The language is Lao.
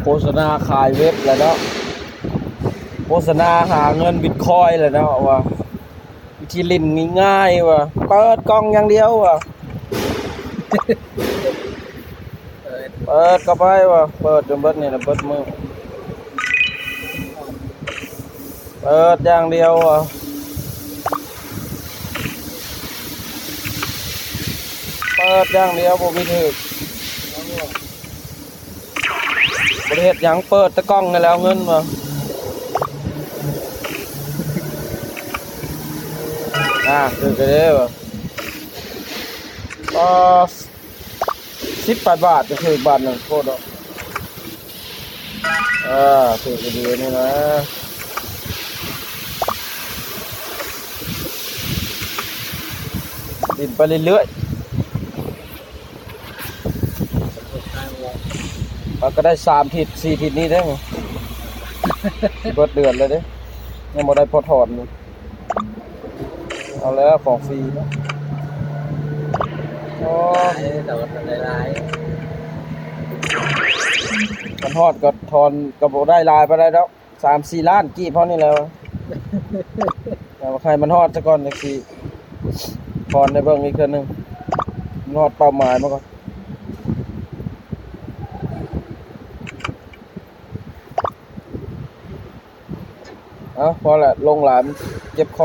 ໂຄສະນາຂາຍເວັບແລ້ວເນາະ ໂຄສະນາຫາເງິນບິດຄອຍແລ້ວເນາະ ວ່າວິທີຫຼິ້ນງ່າຍໆ ວ່າເປີດກ່ອງຢ່າງດຽວ ວ່າເປີດເຂົ້າໄປ ວ່າເປີດຈົນເບິດນີ້ລະ ເບິດມື້ ເປີດຢ່າງດຽວ ວ່າເປີດຢ່າງດຽວ ບໍ່ມີຖືກ ບໍ່ໄດ້ເຮັດຫຍັງ ເປີດແຕ່ກ່ອງນີ້ແຫຼະ ເອົາເງິນວ່າ ອ່າ ຖືກແລ້ວເດ້ວ່າ ກໍສິບແປດບາດ ກໍຖືກບາດໜຶ່ງ ໂຄດດອກ ເອີ ຖືກດີນີ້ນະ ຫຼິ້ນໄປເລື້ອຍໆ. ເຮົາກໍໄດ້ສາມທິດສີ່ທິດນີ້ເດ້ ຊິເບິດເດືອນແລ້ວເດ້ ຍັງບໍ່ໄດ້ພໍຖອນຢູ່ ເອົາແລ້ວ ຂອງຟຣີເນາະ ໂອ້ຍ ແຕ່ວ່າໄດ້ຫຼາຍ ມັນຮອດກໍຖອນ ກໍບໍ່ໄດ້ຫຼາຍປານໃດດອກ ສາມສີ່ລ້ານກີບເຮົານີ້ແຫຼະ ແຕ່ວ່າໃຫ້ມັນຮອດຊະກ່ອນ ຈັ່ງຊິຜ່ອນໃຫ້ເບິ່ງອີກເທື່ອໜຶ່ງ ຮອດເປົ້າໝາຍມາກ່ອນ ເອົາ ພໍແຫຼະ ລົງຫຼາຍມັນເຈັບຄໍ.